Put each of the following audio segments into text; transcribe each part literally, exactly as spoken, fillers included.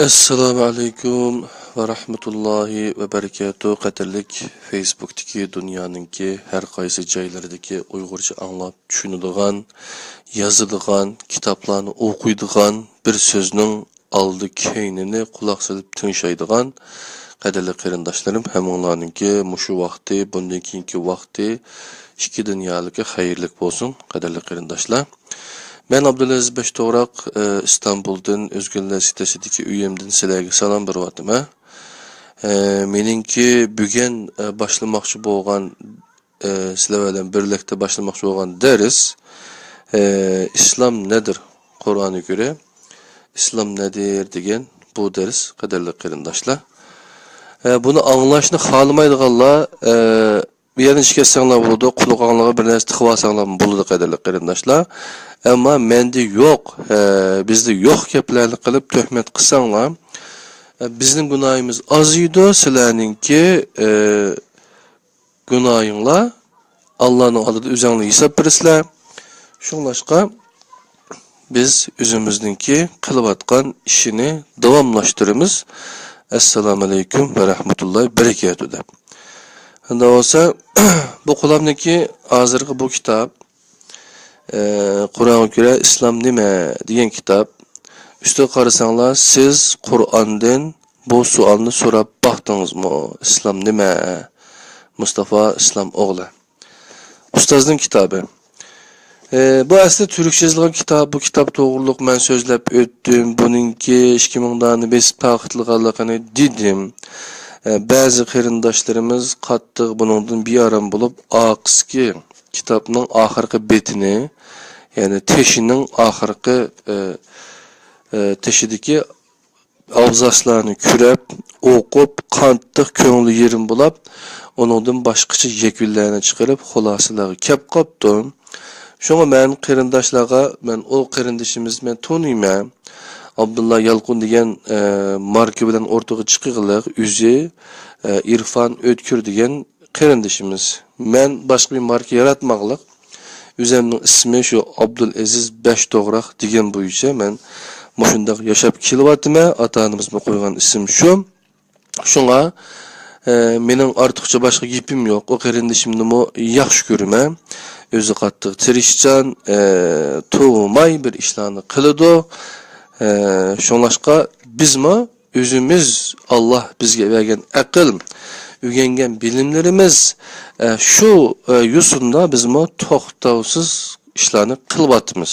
ئەسسالامۇ ئەلەيكۇم ۋە رەھمەتۇللاھى ۋە بەرىكاتۇھ. قەدىرلىك فېيسبۇكتىكى دۇنيانىڭكى ھەر قايسى جايلىرىدىكى ئۇيغۇرچە ئاڭلاپ چۈشىنىدىغان، يازىدىغان، كىتابلارنى ئوقۇيدىغان، بىر سۆزنىڭ ئالدى كەينىنى قۇلاق سېلىپ تىڭشايدىغان قەدىرلىك قېرىنداشلىرىم، ھەممىڭلارنىڭكى مۇشۇ ۋاقتى، بۇندىن كېيىنكى ۋاقتى ئىككى دۇنيالىقى خەيرلىك بولسۇن، قەدىرلىك قېرىنداشلار. مەن ئابدۇلئەزىز بەشتوغراق، ئى، ئىستانبۇلدىن ئۆزگىلەر سىتىسىدىكى ئۆيۈمدىن سىلەرگە سالام بېرىۋاتىمەن. ئى، مېنىڭكى بۈگۈن، ئى، باشلىماقچى بولغان، ئى، سىلەر بىلەن بىرلىكتە باشلىماقچى بولغان دەرس، ئى، ئىسلام نەدىر؟ قۇرئانغا كۆرە، ئىسلام نەدىر دېگەن بۇ دەرس، قەدىرلىك قېرىنداشلار. ئى، بۇنى ئاڭلاشنى خالىمايدىغانلار، ئى، بۇ يەردىن چىقىپ كەتسەڭلار بولىدۇ، قۇلىقىڭلارغا بىر نەرسە تىقىۋالساڭلارمۇ بولىدۇ، قەدىرلىك قېرىنداشلار. ئەمما مەندە يوق، ھە، بىزدە يوق گەپلەرنى قىلىپ تۆھمەت قىلساڭلار، ھە، بىزنىڭ گۇناھىمىز ئازىيىدۇ، سىلەرنىڭكى، ھە، گۇناھىڭلار ئاللانىڭ ئالدىدا ئۆزەڭلار ھېساب بېرىسىلەر. شۇڭلاشقا، بىز ئۆزىمىزنىڭكى قىلىۋاتقان ئىشىنى داۋاملاشتۇرىمىز. ئەسسالامۇ ئەلەيكۇم ۋە رەھمەتۇللاھى بەرىكاتۇھ دەپ. ئەمدى بولسا، بۇ قولۇمدىكى ھازىرقى بۇ كىتاب، ئە، قۇرئانغا كۆرە ئىسلام نېمە دېگەن كىتاب. ئۈستىگە قارىساڭلار، سىز قۇرئاندىن بۇ سوئالنى سوراپ باقتىڭىزمۇ؟ ئىسلام نېمە؟ مۇستافا ئىسلام ئوغلى. ئۇستازنىڭ كىتابى. ئى، بۇ ئەسلى تۈركچە يېزىلغان كىتاب. بۇ كىتاب توغرۇلۇق مەن سۆزلەپ ئۆتتۈم. بۇنىڭكى ئىككى مىڭ دانە بېسىپ تارقىتىلغانلىقىنى دېدىم. ئە، بەزى قېرىنداشلىرىمىز قاتتىق بۇنىڭدىن بىئارام بولۇپ، ئارقىسىدىكى كىتابنىڭ ئاخىرقى بېتىنى، يەنى تېشىنىڭ ئاخىرقى، ئە، ئە، تېشىدىكى ئابزاسلارنى كۆرۈپ، ئوقۇپ، قاتتىق كۆڭلى يېرىم بولاپ، ئۇنىڭدىن باشقىچە يەكۈنلەرنى چىقىرىپ، خۇلاسىلەرگە كەپ قاپتۇ. شۇڭا مەن قېرىنداشلارغا، مەن ئۇ قېرىندىشىمىز، مەن تونۇيمەن. ئابدۇللا يالقۇن دېگەن، ئە، ماركا بىلەن ئورتىغا چىقىغلىق، ئۆزى، ئە، ئىرفان ئۆتكۈر دېگەن قېرىندىشىمىز. مەن باشقا بىر ماركا ياراتماقلىق. ئۆزۈمنىڭ ئىسمى شۇ ئابدۇلئەزىز بەشتوغراق دېگەن بويىچە مەن مۇشۇنداق ياشاپ كېلىۋاتىمەن. ئاتا-ئانىمىزمۇ قويغان ئىسىم شۇ. شۇڭا، ئە، مېنىڭ ئارتۇقچە باشقا گېپىم يوق. ئۇ قېرىندىشىمنىمۇ ياخشى كۆرىمەن. ئۆزى قاتتىق تىرىشچان، ئە، تۇغماي بىر ئىشلارنى قىلىدۇ. ئە، شۇڭلاشقا بىزمۇ ئۆزىمىز، ئاللا بىزگە بەرگەن ئەقىل، ئۆگەنگەن بىلىملىرىمىز، ئە، شۇ، ئە، يوسۇندا بىزمۇ توختاۋسىز ئىشلارنى قىلىۋاتىمىز.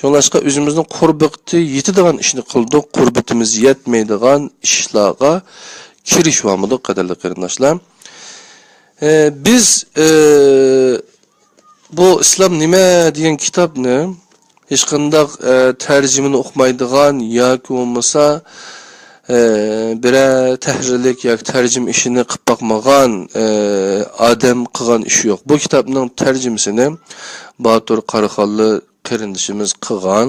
شۇڭلاشقا ئۆزىمىزنىڭ قۇربىتى يېتىدىغان ئىشنى قىلدۇق، قۇربىتىمىز يەتمەيدىغان ئىشلارغا كىرىشىۋالمىدۇق، قەدىرلىك قېرىنداشلار. ئە، بىز، ئە، بۇ ئىسلام نېمە دېگەن كىتابنى ھېچقانداق، ئە، تەرجىمىنى ئۇقمايدىغان ياكى بولمىسا، ئە، بىرەر تەھرىرلىك ياكى تەرجىمە ئىشىنى قىلىپ باقمىغان، ئە، ئادەم قىلغان ئىشى يوق. بۇ كىتابنىڭ تەرجىمىسىنى باتۇر قاراخانلى قېرىندىشىمىز قىلغان.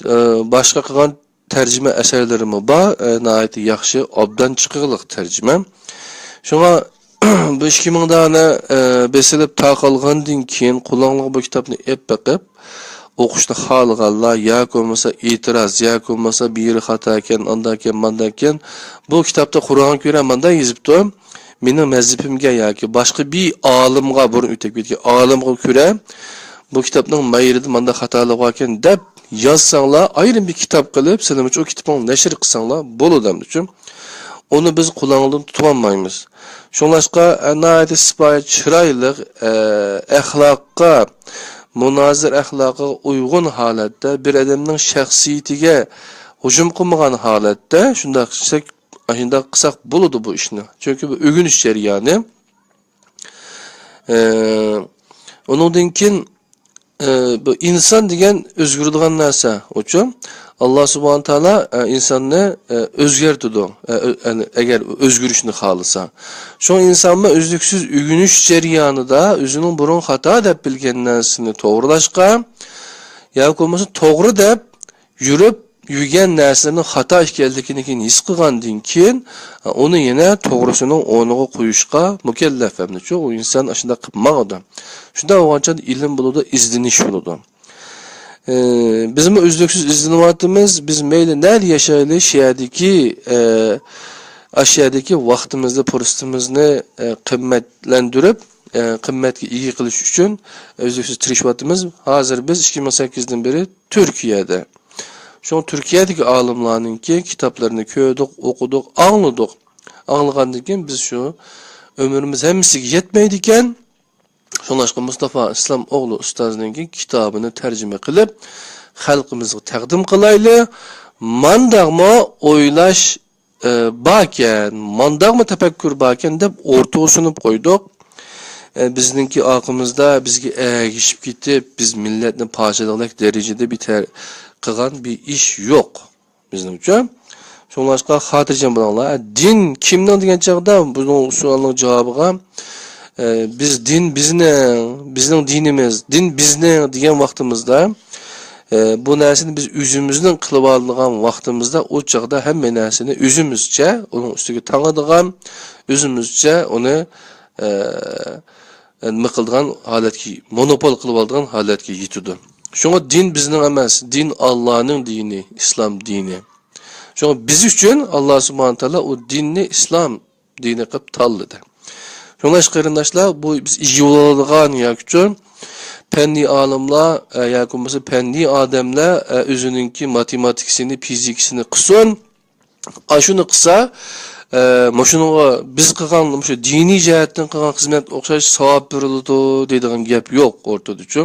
ئە، باشقا قىلغان تەرجىمە ئەسەرلىرىمۇ بار، ئە، ناھايىتى ياخشى، ئوبدان چىقىرىقلىق تەرجىمە. شۇڭا بۇ ئىككى مىڭ دانە، ئە، بېسىلىپ تارقالغاندىن كېيىن قولۇڭلارغا بۇ كىتابنى ئېلىپ بېقىپ، ئوقۇشنى خالىغانلار ياكى بولمىسا ئېتىراز، ياكى بولمىسا بىرى خاتا ئىكەن، ئاندا ئىكەن، ماندا ئىكەن، بۇ كىتابتا قۇرئانغا كۆرە ماندا يېزىپتۇ. مېنىڭ مەزھىپىمگە ياكى باشقا بىر ئالىمغا، بۇرۇن ئۆتۈپ كەتكەن ئالىمغا كۆرە، بۇ كىتابنىڭ مايىرىدا ماندا خاتالىق باركەن دەپ يازساڭلار، ئايرىم بىر كىتاب قىلىپ، سىلىمۇ شۇ كىتابنى نەشر قىلساڭلار بولىدۇ ئەمدىچۇ. ئۇنى بىز قولۇڭدىن تۇتۇۋالمايمىز. شۇڭلاشقا، ئە، ناھايىتى سىپايى، چىرايلىق، ئە، ئەخلاققا، مۇنازىرە ئەخلاقىغا ئۇيغۇن ھالەتتە، بىر ئادەمنىڭ شەخسىيىتىگە ھۇجۇم قىلمىغان ھالەتتە شۇنداق قىلساق، شۇنداق قىلساق بولىدۇ بۇ ئىشنى. چۈنكى بۇ ئۆگىنىش جەريانى. ئە، ئۇنىڭدىن كېيىن، ئە، بۇ ئىنسان دېگەن ئۆزگىرىدىغان نەرسە. ئۇچۇ ئاللا سۇبھانە تائالا، ئە، ئىنساننى، ئە، ئۆزگەرتىدۇ. ئە، ئۆ-، ئەنە، ئەگەر ئۆزگىرىشنى خالىسا. شۇڭا ئىنسانمۇ ئۈزلۈكسىز ئۆگىنىش جەريانىدا ئۆزىنىڭ بۇرۇن خاتا دەپ بىلگەن نەرسىنى توغرىلاشقا، ياكى بولمىسا توغرا دەپ يۈرۈپ، يۈرگەن نەرسىلىرىنىڭ خاتا ئىكەنلىكىنى كېيىن ھېس قىلغاندىن كېيىن، ئۇنى يەنە توغرىسىنىڭ ئورنىغا قويۇشقا مۇكەللەپ ئەمدىچۇ، ئۇ ئىنسان ئاشۇنداق قىلىپ ماڭىدۇ. شۇنداق بولغانچە ئىلىم بولىدۇ، ئىزدىنىش بولىدۇ. ئى، بىزمۇ ئۈزلۈكسىز ئىزدىنىۋاتىمىز. بىز مەيلى نەدە ياشايلى، شۇ يەردىكى، ئى، ئاشۇ يەردىكى ۋاقتىمىزنى، پۇرسىتىمىزنى، ئى، قىممەتلەندۈرۈپ، ئى، قىممەتكە ئىگە قىلىش ئۈچۈن ئۈزلۈكسىز تىرىشىۋاتىمىز. ھازىر بىز ئىككى مىڭ سەككىزدىن بېرى تۈركىيەدە. شۇڭا تۈركىيەدىكى ئالىملارنىڭكى كىتابلىرىنى كۆردۇق، ئوقۇدۇق، ئاڭلىدۇق. ئاڭلىغاندىن كېيىن بىز شۇ ئۆمرىمىز ھەممىسىگە يەتمەيدىكەن. شۇڭلاشقا مۇستافا ئىسلام ئوغلى ئۇستازنىڭكى كىتابىنى تەرجىمە قىلىپ، خەلقىمىزگە تەقدىم قىلايلى. مانداقمۇ ئويلاش، ئى، باركەن، مانداقمۇ تەپەككۇر باركەن دەپ ئورتىغا سۇنۇپ قويدۇق. ئى، بىزنىڭكى ئارقىمىزدا بىزگە ئەگىشىپ كېتىپ، بىز مىللەتنى پارچىلىغۇدەك دەرىجىدە بىر تەر-، قىلغان بىر ئىش يوق. بىزنىڭچە. شۇڭلاشقا خاتىرجەم بولۇڭلار. دىن كىمنىڭ دېگەن چاغدا بۇنىڭ سوئالنىڭ جاۋابىغا، ئە، بىز دىن بىزنىڭ، بىزنىڭ دىنىمىز، دىن بىزنىڭ دېگەن ۋاقتىمىزدا، ئە، بۇ نەرسىنى بىز ئۆزىمىزنىڭ قىلىۋالىدىغان ۋاقتىمىزدا، ئۇ چاغدا ھەممە نەرسىنى ئۆزىمىزچە ئۇنىڭ ئۈستىگە تاڭىدىغان، ئۆزىمىزچە ئۇنى، ئە، نېمە قىلىدىغان ھالەتكە، مونوپول قىلىۋالىدىغان ھالەتكە يېتىدۇ. شۇڭا دىن بىزنىڭ ئەمەس، دىن ئاللانىڭ دىنى، ئىسلام دىنى. شۇڭا بىز ئۈچۈن ئاللا سۇبھانە تائالا ئۇ دىننى ئىسلام دىنى قىلىپ تاللىدى. شۇڭلاشقا قېرىنداشلار، بۇ بىز ئىگە بولىدىغان ياكى ئۈچۈن پەننىي ئالىملار، ئە، ياكى بولمىسا پەننىي ئادەملەر، ئە، ئۆزىنىڭكى ماتېماتىكىسىنى، فىزىكىسىنى قىلسۇن، ئاشۇنى قىلسا، ئە، مۇشۇنىڭغا بىز قىلغان، مۇشۇ دىنىي جەھەتتىن قىلغان خىزمەت ئوخشاش ساۋاب بېرىلىدۇ دەيدىغان گەپ يوق ئوتتۇرىدىچۇ.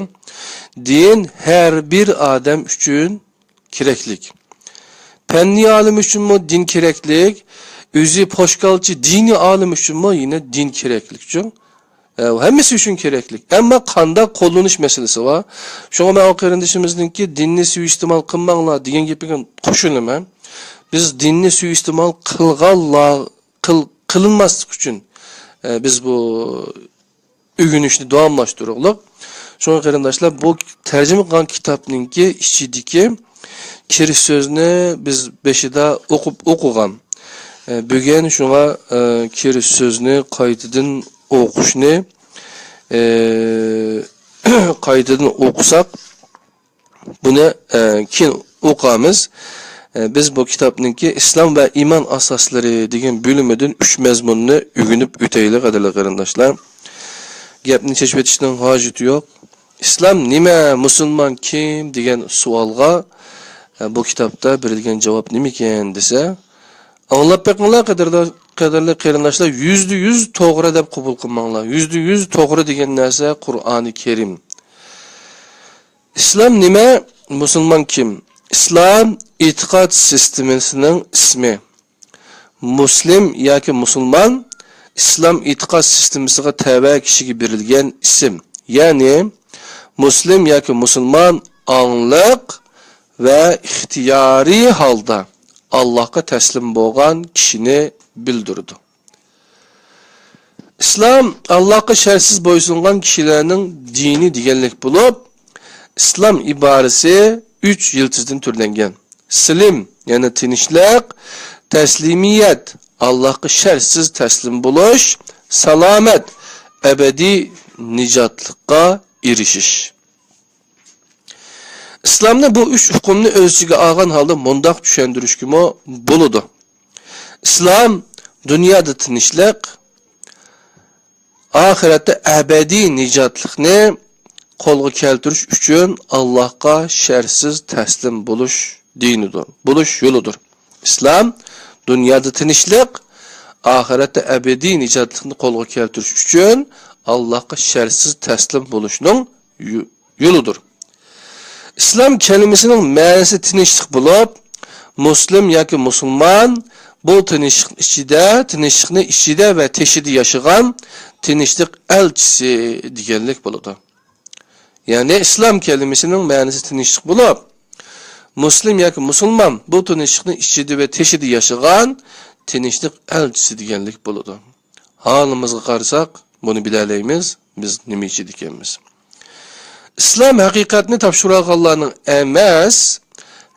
دىن ھەر بىر ئادەم ئۈچۈن كېرەكلىك. پەننىي ئالىم ئۈچۈنمۇ دىن كېرەكلىك، ئۆزى پوشكالچى دىنىي ئالىم ئۈچۈنمۇ يەنە دىن كېرەكلىكچۇ. ئە، ھەممىسى ئۈچۈن كېرەكلىك. ئەمما قانداق قوللىنىش مەسىلىسى بار. شۇڭا مەن ئۇ قېرىندىشىمىزنىڭكى دىننى سۇيىئىستېمال قىلماڭلار دېگەن گېپىگە قوشۇلىمەن. بىز دىننى سۇيىئىستېمال قىلغانلار، قىل-، قىلىنماسلىق ئۈچۈن، ئە، بىز بۇ ئۆگىنىشنى داۋاملاشتۇرۇقلۇق. شۇڭا قېرىنداشلار، بۇ تەرجىمە قىلغان كىتابنىڭكى ئىچىدىكى كىرىش سۆزنى بىز بېشىدا ئوقۇپ ئوقۇغان. ئە، بۈگۈن شۇڭا، ئە، كىرىش سۆزنى قايتىدىن ئوقۇشنى، ئە، قايتىدىن ئوقۇساق، بۇنى، ئە، كېيىن ئوقۇمىز. ئە، بىز بۇ كىتابنىڭكى ئىسلام ۋە ئىمان ئاساسلىرى دېگەن بۆلۈمىدىن ئۈچ مەزمۇننى ئۆگىنىپ ئۆتەيلى، قەدىرلىك قېرىنداشلار. گەپنى چېچىۋېتىشنىڭ ھاجىتى يوق. ئىسلام نېمە، مۇسۇلمان كىم دېگەن سوئالغا، ئە، بۇ كىتابتا بېرىلگەن جاۋاب نېمىكەن دېسە، ئاڭلاپ بېقىڭلار، قەدىردان-، قەدىرلىك قېرىنداشلار، يۈزدە يۈز توغرا دەپ قوبۇل قىلماڭلار. يۈزدە يۈز توغرا دېگەن نەرسە قۇرئانى كەرىم. ئىسلام نېمە؟ مۇسۇلمان كىم؟ ئىسلام ئېتىقاد سىستېمىسىنىڭ ئىسمى. مۇسلىم ياكى مۇسۇلمان ئىسلام ئېتىقاد سىستېمىسىغا تەۋە كىشىگە بېرىلگەن ئىسىم. يەنى مۇسلىم ياكى مۇسۇلمان ئاڭلىق ۋە ئىختىيارىي ھالدا ئاللاھقا تەسلىم بولغان كىشىنى بىلدۈرىدۇ. ئىسلام ئاللاھقا شەرتسىز بويسۇنغان كىشىلەرنىڭ دىنى دېگەنلىك بولۇپ، ئىسلام ئىبارىسى ئۈچ يىلتىزدىن تۈرلەنگەن. سىلىم، يەنى تىنچلىق، تەسلىمىيەت، ئاللاھقا شەرتسىز تەسلىم بولۇش، سالامەت، ئەبەدىي نىجاتلىققا ئېرىشىش. ئىسلامنى بۇ ئۈچ ئۇقۇمنى ئۆز ئىچىگە ئالغان ھالدا مۇنداق چۈشەندۈرۈشكىمۇ بولىدۇ. ئىسلام دۇنيادا تىنچلىق، ئاخىرەتتە ئەبەدىي نىجاتلىقنى قولغا كەلتۈرۈش ئۈچۈن ئاللاھقا شەرتسىز تەسلىم بولۇش دىنىدۇر، بولۇش يولىدۇر. ئىسلام دۇنيادا تىنچلىق، ئاخىرەتتە ئەبەدىي نىجاتلىقنى قولغا كەلتۈرۈش ئۈچۈن ئاللاھقا شەرتسىز تەسلىم بولۇشنىڭ يو-، يولىدۇر. ئىسلام كەلىمىسىنىڭ مەنىسى تىنچلىق بولۇپ، مۇسلىم ياكى مۇسۇلمان بۇ تىنچلىقنى ئىچىدە، تىنچلىقنى ئىچىدە ۋە تېشىدا ياشىغان تىنچلىق ئەلچىسى دېگەنلىك بولىدۇ. يەنى ئىسلام كەلىمىسىنىڭ مەنىسى تىنچلىق بولۇپ، مۇسلىم ياكى مۇسۇلمان بۇ تىنچلىقنى ئىچىدە ۋە تېشىدا ياشىغان تىنچلىق ئەلچىسى دېگەنلىك بولىدۇ. ھالىمىزغا قارىساق، بۇنى بىلەلەيمىز، بىز نېمە ئىچىدىكەنمىز. ئىسلام ھەقىقەتنى تاپشۇرۇۋالغانلارنىڭ ئەمەس،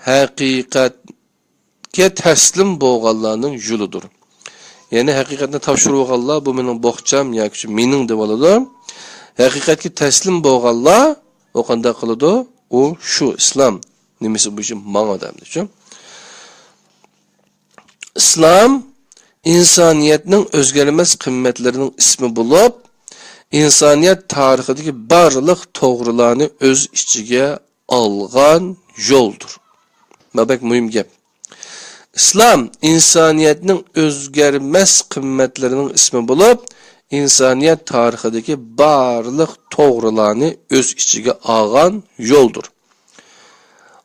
ھەقىقەتكە تەسلىم بولغانلارنىڭ يولىدۇر. يەنى ھەقىقەتنى تاپشۇرۇۋالغانلار، بۇ مېنىڭ باغچام ياكى مېنىڭ دەۋالىدۇ. ھەقىقەتكە تەسلىم بولغانلار، ئۇ قانداق قىلىدۇ؟ ئۇ شۇ ئىسلام. نېمىسى بويىچە ماڭىدۇ ئەمدى شۇ. ئىسلام ئىنسانىيەتنىڭ ئۆزگەرمەس قىممەتلىرىنىڭ ئىسمى بولۇپ، ئىنسانىيەت تارىخىدىكى بارلىق توغرىلارنى ئۆز ئىچىگە ئالغان يولدۇر. بۇ بەك مۇھىم گەپ. ئىسلام ئىنسانىيەتنىڭ ئۆزگەرمەس قىممەتلىرىنىڭ ئىسمى بولۇپ، ئىنسانىيەت تارىخىدىكى بارلىق توغرىلارنى ئۆز ئىچىگە ئالغان يولدۇر.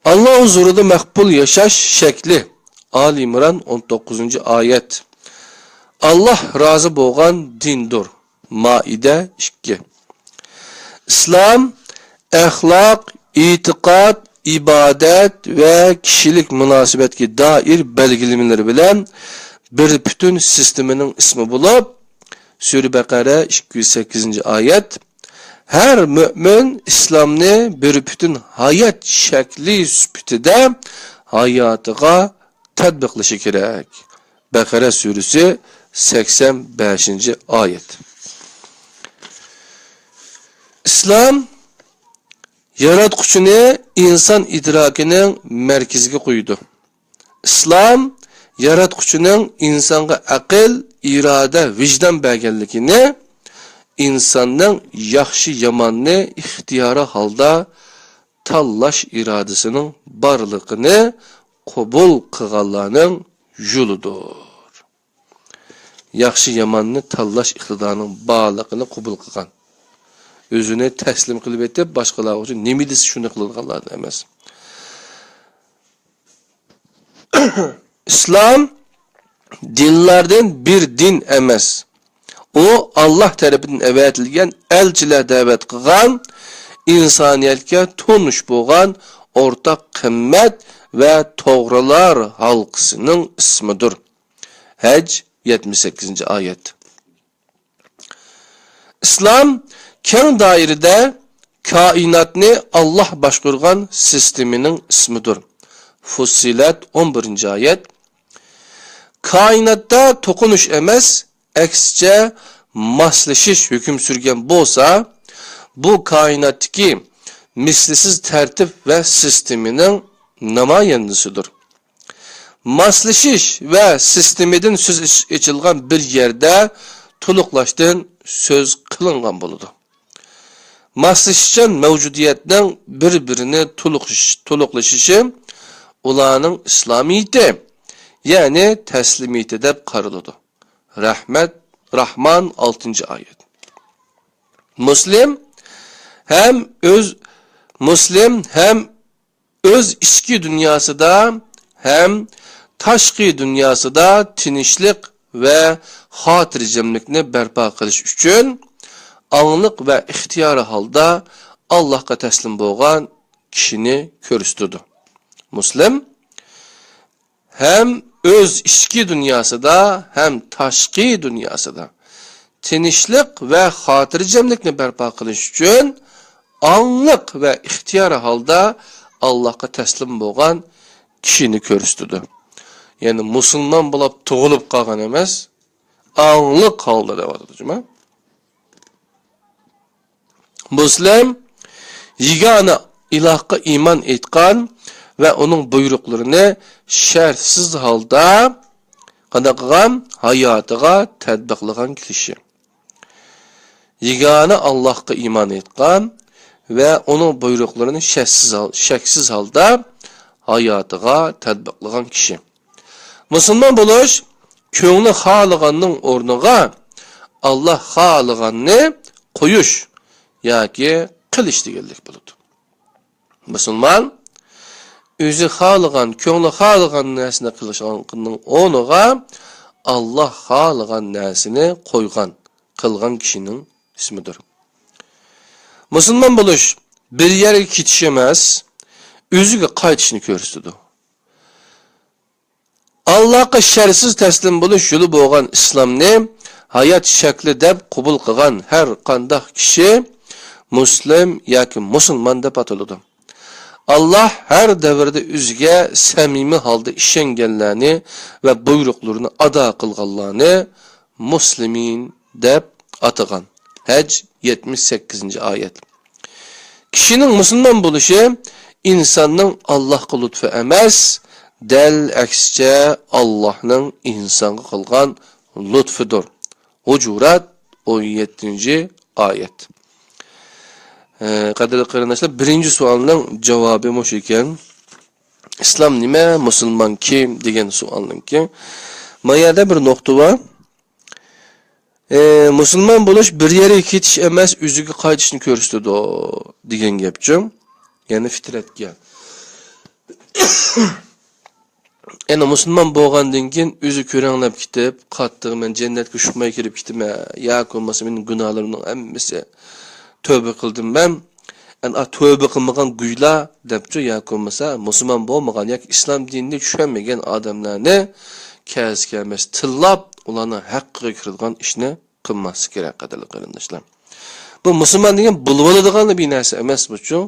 ئاللا ھۇزۇرىدا مەقبۇل ياشاش شەكلى. ئالى ئىمران، ئون توققۇزىنچى ئايەت. ئاللا رازى بولغان دىندۇر. مائىدە ئىككى. ئىسلام ئەخلاق، ئېتىقاد، ئىبادەت ۋە كىشىلىك مۇناسىۋەتكە دائىر بەلگىلىمىلىرى بىلەن بىر پۈتۈن سىستېمىنىڭ ئىسمى بولۇپ، سۈرە بەقەرە، ئىككى يۈز سەككىزىنچى ئايەت. ھەر مۆمىن ئىسلامنى بىر پۈتۈن ھايات شەكلى سۈپىتىدە ھاياتىغا تەتبىقلىشى كېرەك. بەقەرە سۈرىسى، سەكسەن بەشىنچى ئايەت. ئىسلام ياراتقۇچىنى ئىنسان ئىدراكىنىڭ مەركىزىگە قويىدۇ. ئىسلام ياراتقۇچىنىڭ ئىنسانغا ئەقىل، ئىرادە، ۋىجدان بەرگەنلىكىنى، ئىنساننىڭ ياخشى-ياماننى ئىختىيارىي ھالدا تاللاش ئىرادىسىنىڭ بارلىقىنى قوبۇل قىلغانلارنىڭ يولىدۇر. ياخشى-ياماننى تاللاش ئىقتىدارىنىڭ بارلىقىنى قوبۇل قىلغان. ئۆزىنى تەسلىم قىلىپ ئېتىپ، باشقىلار ئۈچۈن نېمە دېسە شۇنى قىلىدىغانلاردىن ئەمەس. ئىسلام دىنلاردىن بىر دىن ئەمەس. ئۇ ئاللا تەرىپىدىن ئەۋەتىلگەن ئەلچىلەر دەۋەت قىلغان ئىنسانىيەتكە تونۇش بولغان ئورتاق قىممەت ۋە توغرىلار ھالقىسىنىڭ ئىسمىدۇر. ھەج، يەتمىش سەككىزىنچى ئايەت. ئىسلام كەڭ دائىرىدە كائىناتنى ئاللا باشقۇرغان سىستېمىنىڭ ئىسمىدۇر. فۇسسىلەت، ئون بىرىنچى ئايەت. كائىناتتا توقۇنۇش ئەمەس، ئەكسىچە ماسلىشىش ھۆكۈم سۈرگەن بولسا، بۇ كائىناتتىكى مىسلىسىز تەرتىپ ۋە سىستېمىنىڭ نامايەندىسىدۇر. ماسلىشىش ۋە سىستېمىدىن سۆز ئېچ-، ئېچىلغان بىر يەردە تولۇقلاشتىن سۆز قىلىنغان بولىدۇ. ماسلىشىشچان مەۋجۇدىيەتنىڭ بىر-بىرىنى تولۇقلىشىش-، تولۇقلىشىشى ئۇلارنىڭ ئىسلامىيىتى، يەنى تەسلىمىيىتى دەپ قارىلىدۇ. رەھمەت، راھمان، ئالتىنچى ئايەت. مۇسلىم ھەم ئۆز، مۇسلىم ھەم ئۆز ئىچكى دۇنياسىدا ھەم تاشقى دۇنياسىدا تىنچلىق ۋە خاتىرجەملىكنى بەرپا قىلىش ئۈچۈن ئاڭلىق ۋە ئىختىيارىي ھالدا ئاللاھقا تەسلىم بولغان كىشىنى كۆرسىتىدۇ. مۇسلىم ھەم ئۆز ئىچكى دۇنياسىدا، ھەم تاشقى دۇنياسىدا تىنچلىق ۋە خاتىرجەملىكنى بەرپا قىلىش ئۈچۈن ئاڭلىق ۋە ئىختىيارىي ھالدا ئاللاھقا تەسلىم بولغان كىشىنى كۆرسىتىدۇ. يەنى مۇسۇلمان بولۇپ تۇغۇلۇپ قالغان ئەمەس، ئاڭلىق ھالدا دەۋاتىدۇ، جۇمۇ. مۇسلىم يېگانە ئىلاھقا ئىمان ئېيتقان ۋە ئۇنىڭ بۇيرۇقلىرىنى شەرتسىز ھالدا قانداق قىلغان؟ ھاياتىغا تەتبىقلىغان كىشى. يېگانە ئاللاھقا ئىمان ئېيتقان ۋە ئۇنىڭ بۇيرۇقلىرىنى شەرتسىز ھال-، شەكسىز ھالدا ھاياتىغا تەتبىقلىغان كىشى. مۇسۇلمان بولۇش كۆڭلى خالىغاننىڭ ئورنىغا ئاللا خالىغاننى قويۇش ياكى قىلىش دېگەنلىك بولىدۇ. مۇسۇلمان ئۆزى خالىغان، كۆڭلى خالىغان نەرسىنى قىلىشنىڭ ئورنىغا ئاللا خالىغان نەرسىنى قويغان، قىلغان كىشىنىڭ ئىسمىدۇر. مۇسۇلمان بولۇش بىر يەرگە كېتىش ئەمەس، ئۆزىگە قايتىشنى كۆرسىتىدۇ. ئاللاھقا شەرتسىز تەسلىم بولۇش يولى بولغان ئىسلامنى ھايات شەكلى دەپ قوبۇل قىلغان ھەر قانداق كىشى مۇسلىم ياكى مۇسۇلمان دەپ ئاتىلىدۇ. ئاللاھ ھەر دەۋردە ئۆزىگە سەمىمىي ھالدا ئىشەنگەنلەرنى ۋە بۇيرۇقلىرىنى ئادا قىلغانلارنى مۇسلىمىن دەپ ئاتىغان. ھەج، يەتمىش سەككىزىنچى ئايەت. كىشىنىڭ مۇسۇلمان بولۇشى ئىنساننىڭ ئاللاھقا لۇتفى ئەمەس، دەل ئەكسىچە ئاللاھنىڭ ئىنسانغا قىلغان لۇتفىدۇر. ھۇجۇرات، ئون يەتتىنچى ئايەت. ئە، قەدىرلىك قېرىنداشلار، بىرىنچى سوئالنىڭ جاۋابى مۇشۇ ئىكەن. ئىسلام نېمە، مۇسۇلمان كىم دېگەن سوئالنىڭكى. ما يەردە بىر نۇقتا بار. ئى، مۇسۇلمان بولۇش بىر يەرگە كېتىش ئەمەس، ئۆزىگە قايتىشنى كۆرسىتىدۇ، دېگەن گەپچۇ. يەنى فىترەتكە. يەنى مۇسۇلمان بولغاندىن كېيىن ئۆزى كۆرەڭلەپ كېتىپ، قاتتىق مەن جەننەتكە ئۇچماي كىرىپ كېتىمەن، ياكى بولمىسا مېنىڭ گۇناھلىرىمنىڭ ھەممىسى تۆبە قىلدىم مەن. ئەنە تۆبە قىلمىغان گۇيلا دەپچۇ، ياكى بولمىسا مۇسۇلمان بولمىغان ياكى ئىسلام دىنىنى چۈشەنمىگەن ئادەملەرنى كەلسە كەلمەس تىللاپ، ئۇلارنىڭ ھەققىگە كىرىدىغان ئىشنى قىلماسلىق كېرەك، قەدىرلىك قېرىنداشلار. بۇ مۇسۇلمان دېگەن بولۇۋالىدىغانلا بىر نەرسە ئەمەس بۇچۇ.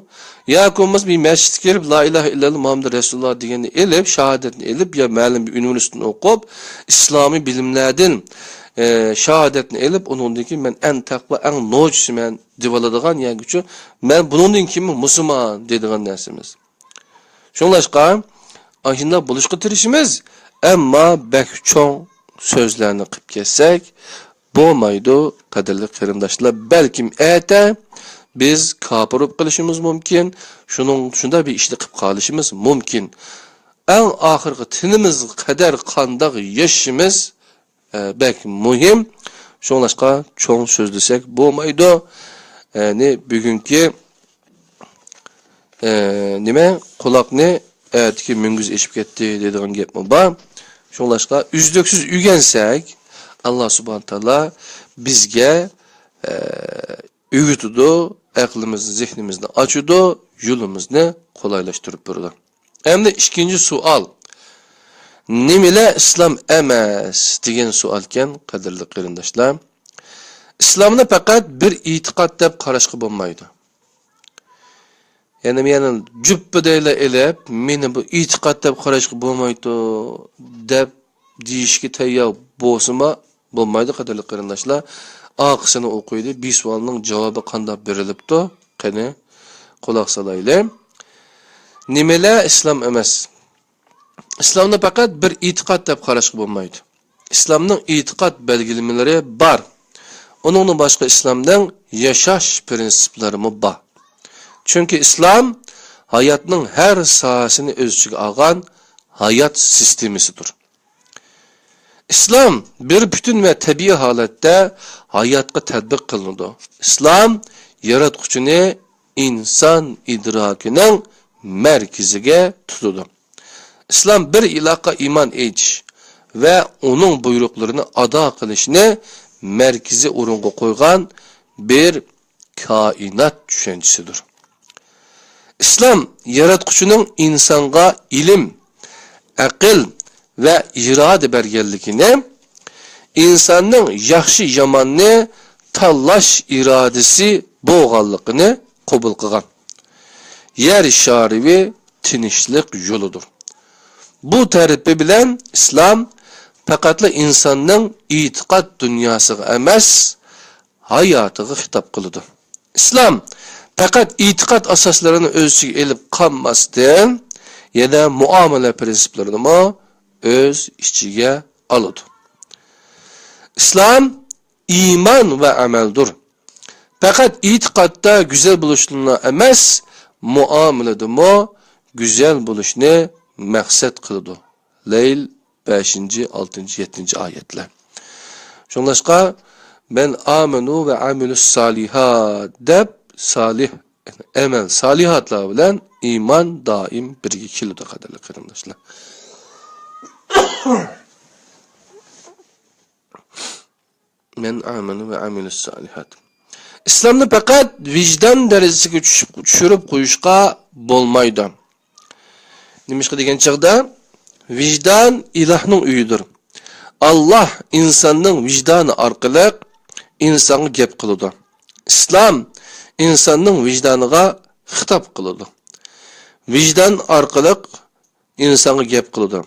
ياكى بولمىسا بىر مەسچىتكە كىرىپ، لا ئىلاھە ئىللاللا مۇھەممەد رەسۇلۇللا دېگەننى ئېلىپ، شاھادەتنى ئېلىپ، يا مەلۇم بىر ئۇنىۋېرسىتېتنى ئوقۇپ، ئىسلامىي بىلىملەردىن، ئە، شاھادەتنى ئېلىپ، ئۇنىڭدىن كېيىن مەن ئەڭ تەقۋا، ئەڭ نوچىسى مەن دېۋالىدىغان ياكى شۇ، مەن بۇنىڭدىن كېيىنمۇ مۇسۇلمان دەيدىغان نەرسە ئەمەس. شۇڭلاشقا، ئاشۇنداق بولۇشقا تىرىشىمىز، ئەمما بەك چوڭ سۆزلەرنى قىلىپ كەتسەك بولمايدۇ، قەدىرلىك قېرىنداشلار. بەلكىم ئەتە بىز كاپىر بولۇپ قېلىشىمىز مۇمكىن، شۇنىڭ، شۇنداق بىر ئىشنى قىلىپ قالىشىمىز مۇمكىن. ئەڭ ئاخىرقى تېنىمىزغا قەدەر قانداق ياشىشىمىز ئە، بەك مۇھىم. شۇڭلاشقا چوڭ سۆزلىسەك بولمايدۇ. يەنى بۈگۈنكى، ئە، نېمە، قۇلاقنى ئەتىكى مۈڭگۈز ئېچىپ كەتتى دەيدىغان گەپمۇ بار. شۇڭلاشقا ئۈزلۈكسىز ئۆگەنسەك، ئاللا سۇبھانە تائالا بىزگە، ئە، ئۆگىتىدۇ، ئەقلىمىزنى، زېھنىمىزنى ئاچىدۇ، يولىمىزنى قولايلاشتۇرۇپ بېرىدۇ. ئەمدى ئىككىنچى سوئال. نېمىلەر ئىسلام ئەمەس دېگەن سوئالكەن، قەدىرلىك قېرىنداشلار. ئىسلامنى پەقەت بىر ئېتىقاد دەپ قاراشقا بولمايدۇ. يەنى مېنى جۈپپىدەيلا ئېلىپ، مېنى بۇ ئېتىقاد دەپ قاراشقا بولمايدۇ، دەپ دېيىشكە تەييار بولسىمۇ بولمايدۇ، قەدىرلىك قېرىنداشلار. ئارقىسىنى ئوقۇيلى، بۇ سوئالنىڭ جاۋابى قانداق بېرىلىپتۇ؟ قېنى، قۇلاق سالايلى. نېمىلەر ئىسلام ئەمەس؟ ئىسلامنى پەقەت بىر ئېتىقاد دەپ قاراشقا بولمايدۇ. ئىسلامنىڭ ئېتىقاد بەلگىلىمىلىرى بار. ئۇنىڭدىن باشقا ئىسلامنىڭ ياشاش پىرىنسىپلىرىمۇ بار. چۈنكى ئىسلام ھاياتنىڭ ھەر ساھەسىنى ئۆز ئىچىگە ئالغان ھايات سىستېمىسىدۇر. ئىسلام بىر پۈتۈن ۋە تەبىئىي ھالەتتە ھاياتقا تەتبىق قىلىنىدۇ. ئىسلام ياراتقۇچىنى ئىنسان ئىدراكىنىڭ مەركىزىگە تۇتىدۇ. ئىسلام بىر ئىلاھقا ئىمان ئېيتىش ۋە ئۇنىڭ بۇيرۇقلىرىنى ئادا قىلىشنى مەركىزىي ئورۇنغا قويغان بىر كائىنات چۈشەنچىسىدۇر. ئىسلام ياراتقۇچىنىڭ ئىنسانغا ئىلىم، ئەقىل ۋە ئىرادە بەرگەنلىكىنى، ئىنساننىڭ ياخشى-ياماننى تاللاش ئىرادىسى بولغانلىقىنى قوبۇل قىلغان. يەر شارى تىنچلىق يولىدۇر. بۇ تەرىپى بىلەن ئىسلام پەقەتلا ئىنساننىڭ ئېتىقاد دۇنياسىغا ئەمەس، ھاياتىغا خىتاب قىلىدۇ. ئىسلام پەقەت ئېتىقاد ئاساسلىرىنى ئۆز ئىچىگە ئېلىپ قالماستىن، يەنە مۇئامىلە پىرىنسىپلىرىنىمۇ ئۆز ئىچىگە ئالىدۇ. ئىسلام ئىمان ۋە ئەمەلدۇر. پەقەت ئېتىقادتا گۈزەل بولۇشلا ئەمەس، مۇئامىلىدىمۇ گۈزەل بولۇشنى مەقسەت قىلىدۇ. لەيل بەشىنچى، ئالتىنچى، يەتتىنچى ئايەتلەر. شۇڭلاشقا، مەن ئامەنۇ ۋە ئامىلۇس سالىھات دەپ، سالىھ ئەمەل، سالىھاتلار بىلەن ئىمان دائىم بىرگە كېلىدۇ، قەدىرلىك قېرىنداشلار. مەن ئامەنۇ ۋە ئامىلۇس سالىھات. ئىسلامنى پەقەت ۋىجدان دەرىجىسىگە چۈشۈپ، چۈشۈرۈپ قويۇشقا بولمايدۇ. نېمىشقا دېگەن چاغدا، ۋىجدان ئىلاھنىڭ ئۆيىدۇر. ئاللاھ ئىنساننىڭ ۋىجدانى ئارقىلىق ئىنسانغا گەپ قىلىدۇ. ئىسلام ئىنساننىڭ ۋىجدانىغا خىتاب قىلىدۇ. ۋىجدان ئارقىلىق ئىنسانغا گەپ قىلىدۇ.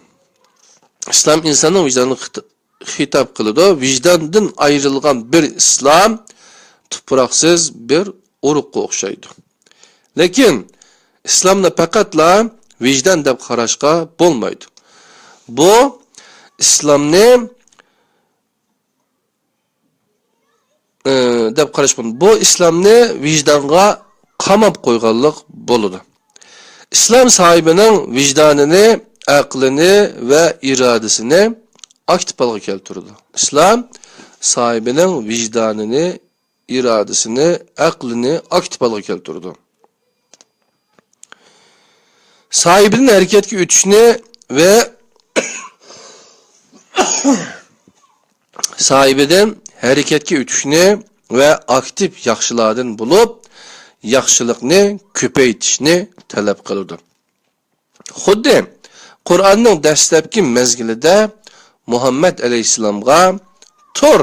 ئىسلام ئىنساننىڭ ۋىجدانىغا خىت-، خىتاب قىلىدۇ. ۋىجداندىن ئايرىلغان بىر ئىسلام تۇپراقسىز بىر ئۇرۇققا ئوخشايدۇ. لېكىن ئىسلامنى پەقەتلا ۋىجدان دەپ قاراشقا بولمايدۇ. بۇ ئىسلامنى، ئى، دەپ قاراشقا بولمايدۇ. بۇ ئىسلامنى ۋىجدانغا قاماپ قويغانلىق بولىدۇ. ئىسلام ساھىبىنىڭ ۋىجدانىنى، ئەقلىنى ۋە ئىرادىسىنى ئاكتىپ ھالغا كەلتۈرىدۇ. ئىسلام ساھىبىنىڭ ۋىجدانىنى، ئىرادىسىنى، ئەقلىنى ئاكتىپ ھالغا كەلتۈرىدۇ. ساھىبىدىن ھەرىكەتكە ئۆتۈشنى ۋە ساھىبىدىن ھەرىكەتكە ئۆتۈشنى ۋە ئاكتىپ ياخشىلاردىن بولۇپ، ياخشىلىقنى كۆپەيتىشنى تەلەپ قىلىدۇ. خۇددى قۇرئاننىڭ دەسلەپكى مەزگىلىدە مۇھەممەد ئەلەيھىسسالامغا، «تۇر،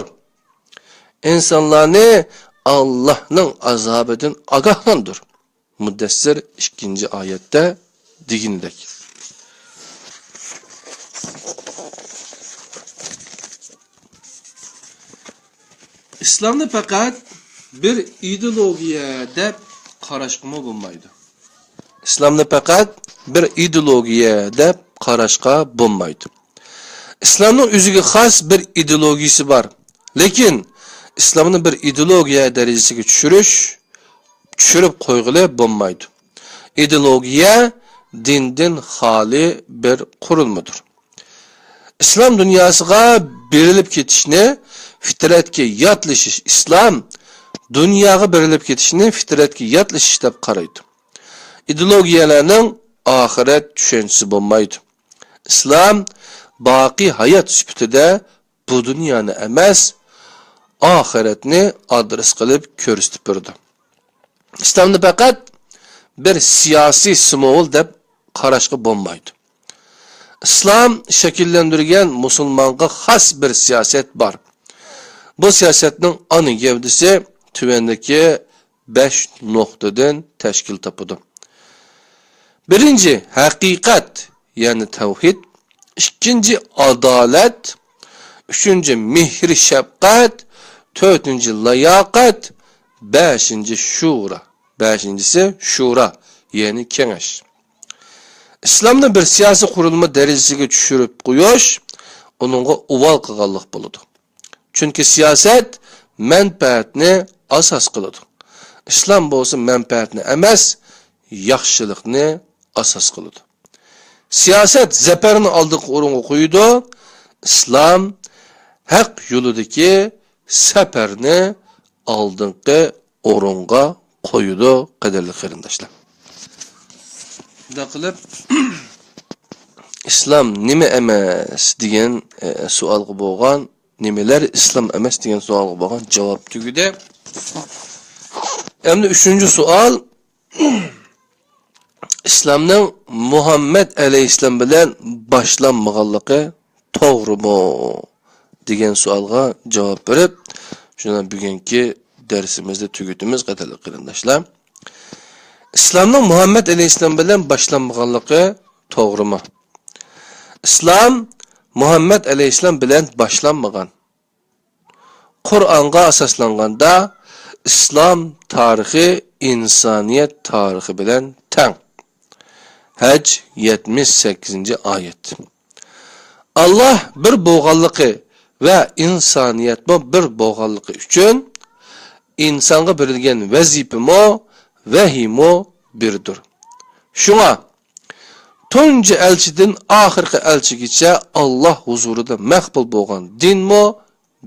ئىنسانلارنى ئاللاھنىڭ ئازابىدىن ئاگاھلاندۇر» مۇددەسسىر ئىككىنچى ئايەتتە دېگىنىدەك. ئىسلامنى پەقەت بىر ئىدېئولوگىيە دەپ قاراشقىمۇ بولمايدۇ. ئىسلامنى پەقەت بىر ئىدېئولوگىيە دەپ قاراشقا بولمايدۇ. ئىسلامنىڭ ئۆزىگە خاس بىر ئىدېئولوگىيىسى بار. لېكىن ئىسلامنى بىر ئىدېئولوگىيە دەرىجىسىگە چۈشۈرۈش، چۈشۈرۈپ قويغىلى بولمايدۇ. ئىدېئولوگىيە دىندىن خالىي بىر قۇرۇلمىدۇر. ئىسلام دۇنياسىغا بېرىلىپ كېتىشنى فىترەتكە ياتلىشىش، ئىسلام دۇنياغا بېرىلىپ كېتىشنى فىترەتكە ياتلىشىش دەپ قارايدۇ. ئىدېئولوگىيەلەرنىڭ ئاخىرەت چۈشەنچىسى بولمايدۇ. ئىسلام باقىي ھايات سۈپىتىدە بۇ دۇنيانى ئەمەس، ئاخىرەتنى ئادرېس قىلىپ كۆرسىتىپ بېرىدۇ. ئىسلامنى پەقەت بىر سىياسىي سىمۋول دەپ قاراشقا بولمايدۇ. ئىسلام شەكىللەندۈرگەن مۇسۇلمانغا خاس بىر سىياسەت بار. بۇ سىياسەتنىڭ ئانا گەۋدىسى تۆۋەندىكى بەش نۇقتىدىن تەشكىل تاپىدۇ. بىرىنچى، ھەقىقەت، يەنى تەۋھىد. ئىككىنچى، ئادالەت. ئۈچىنچى، مېھرى شەپقەت. تۆتىنچى، لاياقەت. بەشىنچى، شۇرا. بەشىنچىسى شۇرا، يەنى كېڭەش. ئىسلامنى بىر سىياسىي قۇرۇلما دەرىجىسىگە چۈشۈرۈپ قويۇش ئۇنىڭغا ئۇۋال قىلغانلىق بولىدۇ. چۈنكى سىياسەت مەنپەئەتنى ئاساس قىلىدۇ. ئىسلام بولسا مەنپەئەتنى ئەمەس، ياخشىلىقنى ئاساس قىلىدۇ. سىياسەت زەپەرنى ئالدىنقى ئورۇنغا قويىدۇ. ئىسلام ھەق يولىدىكى سەپەرنى ئالدىنقى ئورۇنغا قويىدۇ، قەدىرلىك قېرىنداشلار. شۇنداق قىلىپ، ئىسلام نېمە ئەمەس دېگەن، ئە، سوئالغا بولغان، نېمىلەر ئىسلام ئەمەس دېگەن سوئالغا بولغان جاۋاب تۈگىدى. ئەمدى ئۈچىنچى سوئال، ئىسلامنىڭ مۇھەممەد ئەلەيھىسسالام بىلەن باشلانمىغانلىقى توغرىمۇ؟ دېگەن سوئالغا جاۋاب بېرىپ، شۇنى بۈگۈنكى دەرسىمىزنى تۈگىتىمىز، قەدىرلىك قېرىنداشلار. ئىسلامنىڭ مۇھەممەد ئەلەيھىسسالام بىلەن باشلانمىغانلىقى توغرىمۇ؟ ئىسلام مۇھەممەد ئەلەيھىسسالام بىلەن باشلانمىغان. قۇرئانغا ئاساسلانغاندا، ئىسلام تارىخى ئىنسانىيەت تارىخى بىلەن تەڭ. ھەج، يەتمىش سەككىزىنچى ئايەت. ئاللاھ بىر بولغانلىقى ۋە ئىنسانىيەتمۇ بىر بولغانلىقى ئۈچۈن، ئىنسانغا بېرىلگەن ۋەزىپىمۇ، ۋەھىيمۇ بىردۇر. شۇڭا تۇنجى ئەلچىدىن ئاخىرقى ئەلچىگىچە ئاللاھ ھۇزۇرىدا مەقبۇل بولغان دىنمۇ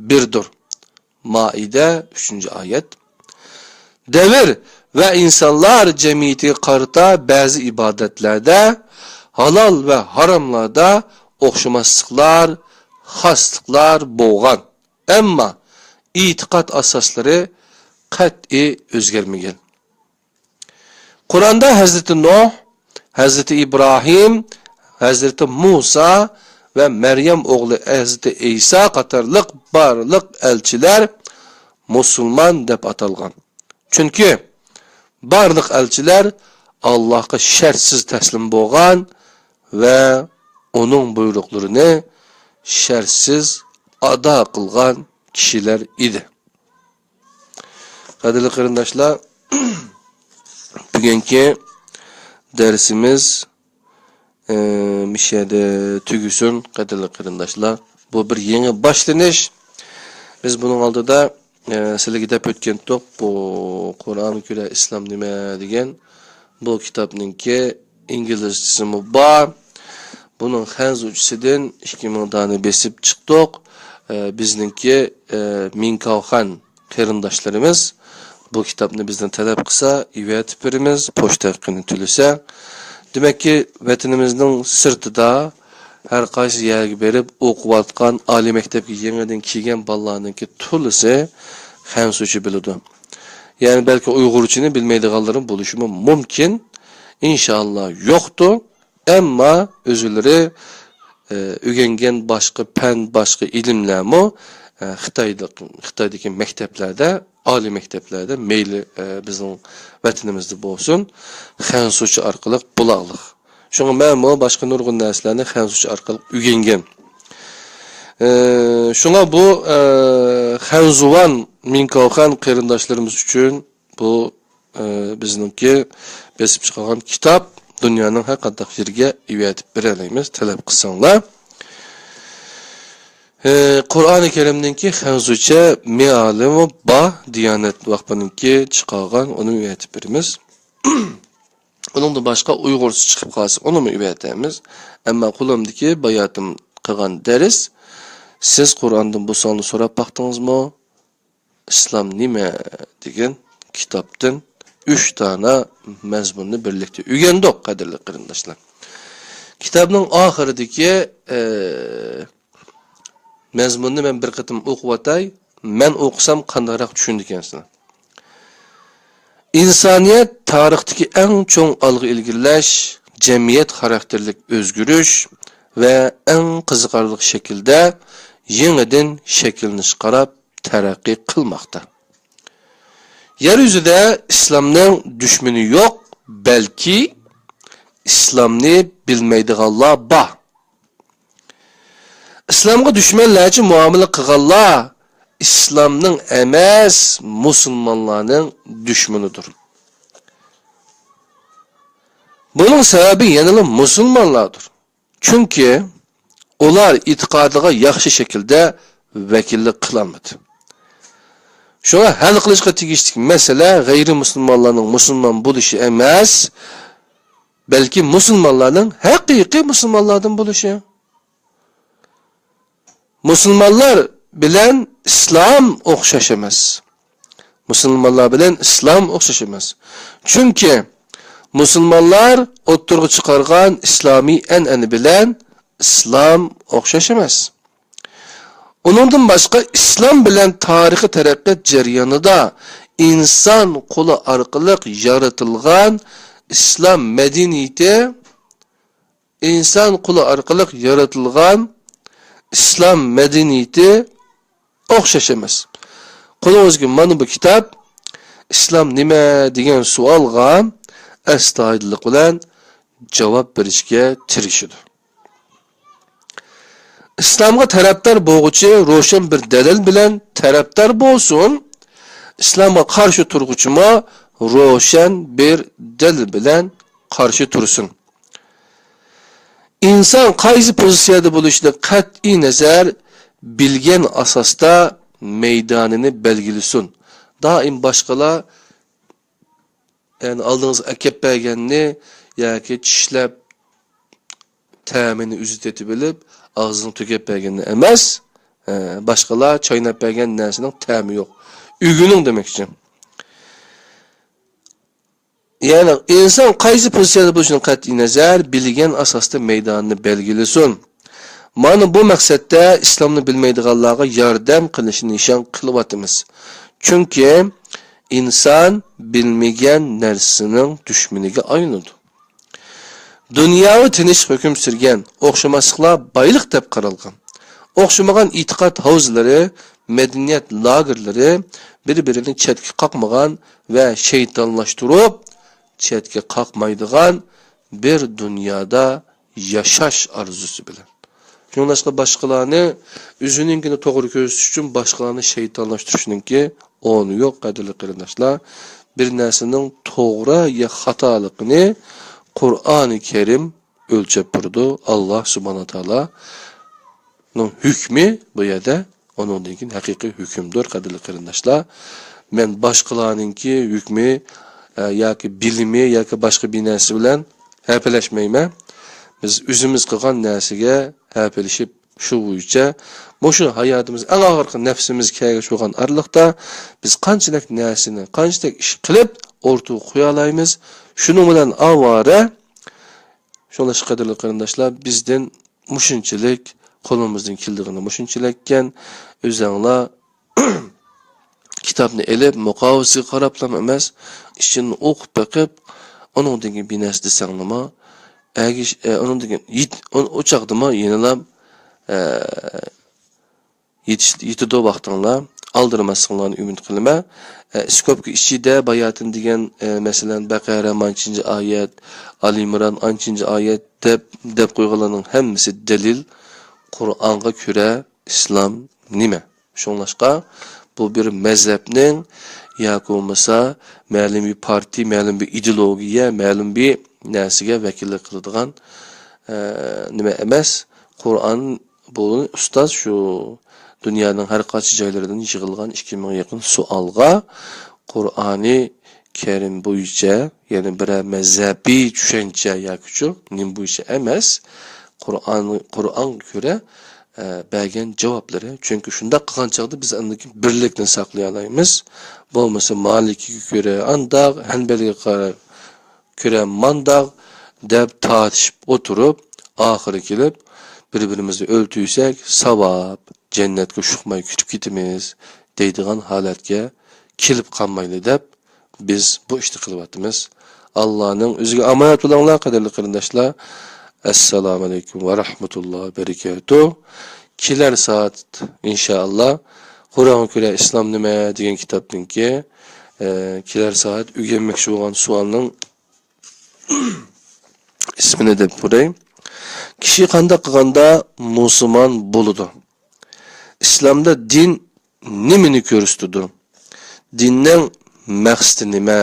بىردۇر. مائىدە، ئۈچىنچى ئايەت. دەۋر ۋە ئىنسانلار جەمئىيىتىگە قارىتا بەزى ئىبادەتلەردە، ھالال ۋە ھاراملاردا ئوخشىماسلىقلار، خاسلىقلار بولغان. ئەمما ئېتىقاد ئاساسلىرى قەتئىي ئۆزگەرمىگەن. قۇرئاندا ھەزرىتى نۇھ، ھەزرىتى ئىبراھىم، ھەزرىتى مۇسا ۋە مەريەم ئوغلى ھەزرىتى ئەيسا قاتارلىق بارلىق ئەلچىلەر مۇسۇلمان دەپ ئاتالغان. چۈنكى بارلىق ئەلچىلەر ئاللاھقا شەرتسىز تەسلىم بولغان ۋە ئۇنىڭ بۇيرۇقلىرىنى شەرتسىز ئادا قىلغان كىشىلەر ئىدى. قەدىرلىك قېرىنداشلار، بۈگۈنكى دەرسىمىز، ئە، مۇشۇ يەردە تۈگىسۇن، قەدىرلىك قېرىنداشلار. بۇ بىر يېڭى باشلىنىش. بىز بۇنىڭ ئالدىدا، ئە، سىلەرگە دەپ ئۆتكەنتۇق، بۇ قۇرئانغا كۆرە ئىسلام نېمە دېگەن بۇ كىتابنىڭكى ئىنگلىزچىسىمۇ بار. بۇنىڭ خەنزۇچىسىدىن ئىككى مىڭ دانە بېسىپ چىقتۇق. ئە، بىزنىڭكى، ئە، مىڭكاۋخەن قېرىنداشلىرىمىز بۇ كىتابنى بىزدىن تەلەپ قىلسا، ئېۋەتىپ بېرىمىز، پوچتا ھەققىنى تۆلىسە. دېمەككى، ۋەتىنىمىزنىڭ سىرتىدا ھەر قايسى يەرگە بېرىپ ئوقۇۋاتقان، ئالىي مەكتەپكە يېڭىدىن كەلگەن بالىلارنىڭكى تولىسى خەنزۇچە بىلىدۇ. يەنى بەلكى ئۇيغۇرچىنى بىلمەيدىغانلىرىمۇ بولۇشىمۇ مۇمكىن. ئىنشائاللا يوقتۇر. ئەمما ئۆزلىرى، ئە، ئۆگەنگەن باشقا پەن، باشقا ئىلىملەرمۇ، ئە، خىتايدا، خىتايدىكى مەكتەپلەردە، ئالىي مەكتەپلەردە، مەيلى، ئە، بىزنىڭ ۋەتىنىمىزدە بولسۇن، خەنزۇچە ئارقىلىق بولاغلىق. شۇڭا مەنمۇ باشقا نۇرغۇن نەرسىلەرنى خەنزۇچە ئارقىلىق ئۆگەنگەن. ئە، شۇڭا بۇ، ئە، خەنزۇۋان مىڭكاۋخەن قېرىنداشلىرىمىز ئۈچۈن بۇ، ئە، بىزنىڭكى بېسىپ چىقارغان كىتاب، دۇنيانىڭ ھەر قانداق يېرىگە ئېۋەتىپ بېرەلەيمىز، تەلەپ قىلساڭلار. ئە، قۇرئانى كەرىمنىڭكى خەنزۇچە مېئالىمۇ بار، دىيانەت ۋاقپىنىڭكى چىقارغان، ئۇنى ئېۋەتىپ بېرىمىز. ئۇنىڭدىن باشقا ئۇيغۇرچە چىقىپ قالسا، ئۇنىمۇ ئېۋەتەمىز. ئەمما قولۇمدىكى باياتىم قىلغان دەرس، سىز قۇرئاندىن بۇ سوئالنى سوراپ باقتىڭىزمۇ؟ ئىسلام نېمە دېگەن كىتابتىن ئۈچ دانە مەزمۇننى بىرلىكتە ئۆگەندۇق، قەدىرلىك قېرىنداشلار. كىتابنىڭ ئاخىرىدىكى، ئە، مەزمۇننى مەن بىر قېتىم ئوقۇۋاتاي. مەن ئوقۇسام قانداقراق چۈشىنىدىكەنسىلەر؟ ئىنسانىيەت تارىختىكى ئەڭ چوڭ ئالغا ئىلگىرىلەش، جەمئىيەت خاراكتېرلىك ئۆزگىرىش ۋە ئەڭ قىزىقارلىق شەكىلدە يېڭىدىن شەكىللىنىشكە قاراپ تەرەققىي قىلماقتا. يەر يۈزىدە ئىسلامنىڭ دۈشمىنى يوق، بەلكى ئىسلامنى بىلمەيدىغانلار بار. ئىسلامغا دۈشمەنلەرچە مۇئامىلە قىلغانلار ئىسلامنىڭ ئەمەس، مۇسۇلمانلارنىڭ دۈشمىنىدۇر. بۇنىڭ سەۋەبى يەنىلا مۇسۇلمانلاردۇر. چۈنكى ئۇلار ئېتىقادىغا ياخشى شەكىلدە ۋەكىللىك قىلالمىدى. شۇڭا ھەل قىلىشقا تېگىشلىك مەسىلە غەيرىي مۇسۇلمانلارنىڭ مۇسۇلمان بولۇشى ئەمەس، بەلكى مۇسۇلمانلارنىڭ ھەقىقىي مۇسۇلمانلاردىن بولۇشى. مۇسۇلمانلار بىلەن ئىسلام ئوخشاش ئەمەس. مۇسۇلمانلار بىلەن ئىسلام ئوخشاش ئەمەس. چۈنكى مۇسۇلمانلار ئوتتۇرىغا چىقارغان ئىسلامىي ئەنئەنە بىلەن ئىسلام ئوخشاش ئەمەس. ئۇنىڭدىن باشقا، ئىسلام بىلەن تارىخىي تەرەققىيات جەريانىدا ئىنسان قولى ئارقىلىق يارىتىلغان ئىسلام مەدەنىيىتى، ئىنسان قولى ئارقىلىق يارىتىلغان ئىسلام مەدەنىيىتى ئوخشاش ئەمەس. قولىڭىزدىكى مانا بۇ كىتاب ئىسلام نېمە دېگەن سوئالغا ئەستايىدىللىق بىلەن جاۋاب بېرىشكە تىرىشىدۇ. ئىسلامغا تەرەپدار بولغۇچى روشەن بىر دەلىل بىلەن تەرەپدار بولسۇن، ئىسلامغا قارشى تۇرغۇچىمۇ روشەن بىر دەلىل بىلەن قارشى تۇرسۇن. ئىنسان قايسى پوزىتسىيەدە بولۇشىدىن قەتئىي نەزەر، بىلگەن ئاساستا مەيدانىنى بەلگىلىسۇن. دائىم باشقىلار، يەنى ئالدىڭىزغا ئەكەپ بەرگەننى ياكى چىشلەپ تەمىنى ئۆزى تېتىۋېلىپ، ئاغزىغا تۆكۈپ بەرگەننى ئەمەس، ئە، باشقىلار چايناپ بەرگەن نەرسىنىڭ تەمى يوق. ئۆگىنىڭ دېمەكچى. يەنى ئىنسان قايسى پوزىتسىيەدە بولۇشىدىن قەتئىي نەزەر، بىلگەن ئاساستا مەيدانىنى بەلگىلىسۇن. مانا بۇ مەقسەتتە ئىسلامنى بىلمەيدىغانلارغا ياردەم قىلىشنى نىشان قىلىۋاتىمىز. چۈنكى ئىنسان بىلمىگەن نەرسىنىڭ دۈشمىنىگە ئايلىنىدۇ. دۇنياۋى تىنچلىق ھۆكۈم سۈرگەن، ئوخشىماسلىقلار بايلىق دەپ قارالغان. ئوخشىمىغان ئېتىقاد ھاۋزىلىرى، مەدەنىيەت لاگېرلىرى بىر-بىرىنى چەتكە قاقمىغان ۋە شەيتانلاشتۇرۇپ چەتكە قاقمايدىغان بىر دۇنيادا ياشاش ئارزۇسى بىلەن. شۇڭلاشقا باشقىلارنى، ئۆزىنىڭكىنى توغرا كۆرسىتىش ئۈچۈن باشقىلارنى شەيتانلاشتۇرۇشنىڭكى ئورنى يوق، قەدىرلىك قېرىنداشلار. بىر نەرسىنىڭ توغرا يا خاتالىقىنى قۇرئانى كەرىم ئۆلچەپ بېرىدۇ. ئاللا سۇبھانەھۇ ۋە تائالانىڭ ھۆكمى بۇ يەردە، ئۇنىڭدىن كېيىن ھەقىقىي ھۆكۈمدۇر، قەدىرلىك قېرىنداشلار. مەن باشقىلارنىڭكى ھۆكمى، ئە، ياكى بىلىمى ياكى باشقا بىر نەرسە بىلەن ھەپىلەشمەيمەن. بىز ئۆزىمىز قىلغان نەرسىگە ھەپىلىشىپ، شۇ بويىچە مۇشۇ ھاياتىمىز ئەڭ ئاخىرقى نەپسىمىز كەلگۈچ بولغان ئارىلىقتا بىز قانچىلىك نەرسىنى، قانچىلىك ئىش قىلىپ ئوتتۇرىغا قويالايمىز. شۇنىڭ بىلەن ئاۋارە، شۇڭلاشقا قەدىرلىك قېرىنداشلار، بىزدىن مۇشۇنچىلىك، قولىمىزدىن كېلىدىغىنى مۇشۇنچىلىككەن. ئۆزەڭلار كىتابنى ئېلىپ، مۇقاۋىسىگە قاراپلا ئەمەس، ئىچىنى ئوقۇپ بېقىپ، ئۇنىڭدىن كېيىن بىر نەرسە دېسەڭلىمۇ، ئەگىش-، ئە، ئۇنىڭدىن كېيىن يېت-، ئۇ، ئۇ چاغدىمۇ يەنىلا، ئە، يېتىش-، يېتىدۇ ۋاقتىڭلار، ئالدىرىماسلىقىڭلارنى ئۈمىد قىلىمەن. ئە، سكوپكا ئىچىدە باياتىن دېگەن، ئە، مەسىلەن، بەقەرە مانچىنچى ئايەت، ئالى ئىمران ئانچىنچى ئايەت دەپ، دەپ قويغانلارنىڭ ھەممىسى دەلىل، قۇرئانغا كۆرە ئىسلام نېمە؟ شۇڭلاشقا، بۇ بىر مەزھەپنىڭ ياكى بولمىسا مەلۇم بىر پارتىيە، مەلۇم بىر ئىدېئولوگىيە، مەلۇم بىر نەرسىگە ۋەكىللىك قىلىدىغان، ئە، نېمە ئەمەس. قۇرئان، بۇ ئۇستاز شۇ دۇنيانىڭ ھەر قايسى جايلىرىدىن يىغىلغان ئىككى مىڭغا يېقىن سوئالغا قۇرئانى كەرىم بويىچە، يەنى بىرەر مەزھەبىي چۈشەنچە ياكىچۇ نېمە بويىچە ئەمەس، قۇرئان، قۇرئانغا كۆرە، ئە، بەرگەن جاۋابلىرى. چۈنكى شۇنداق قىلغان چاغدا بىز ئاندىن كېيىن بىرلىكنى ساقلىيالايمىز. بولمىسا مالىكىگە كۆرە ئانداق، ھەنبەلگە قارا-، كۆرە مانداق دەپ تارتىشىپ ئولتۇرۇپ، ئاخىرى كېلىپ بىر-بىرىمىزنى ئۆلتۈرسەك ساۋاب، جەننەتكە شۇقماي كۆچۈپ كېتىمىز دەيدىغان ھالەتكە كېلىپ قالمايلى دەپ، بىز بۇ ئىشنى قىلىۋاتىمىز. ئاللانىڭ ئۆزىگە ئامانەت بولۇڭلار، قەدىرلىك قېرىنداشلار. ئەسسالامۇ ئەلەيكۇم ۋە رەھمەتۇللاھى ۋە بەرىكاتۇھ. كېلەر سائەت، ئىنشائاللا، قۇرئانغا كۆرە ئىسلام نېمە دېگەن كىتابنىڭكى، ئە، كېلەر سائەت ئۆگەنمەكچى بولغان سوئالنىڭ ئىسمىنى دەپ بېرەي. كىشى قانداق قىلغاندا مۇسۇلمان بولىدۇ؟ ئىسلامدا دىن نېمىنى كۆرسىتىدۇ؟ دىننىڭ مەقسىتى نېمە؟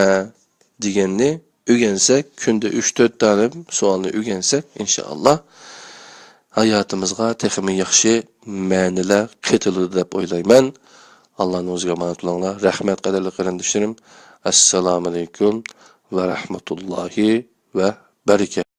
دېگەننى ئۆگەنسەك، كۈندە ئۈچ تۆت دانە سوئالنى ئۆگەنسەك، ئىنشائاللا، ھاياتىمىزغا تېخىمۇ ياخشى مەنىلەر قېتىلىدۇ دەپ ئويلايمەن. ئاللانىڭ ئۆزىگە ئامانەت بولۇڭلار. رەھمەت، قەدىرلىك قېرىندىشلىرىم. ئەسسالامۇ ئەلەيكۇم ۋە رەھمەتۇللاھى ۋە بەرىكاتۇھ.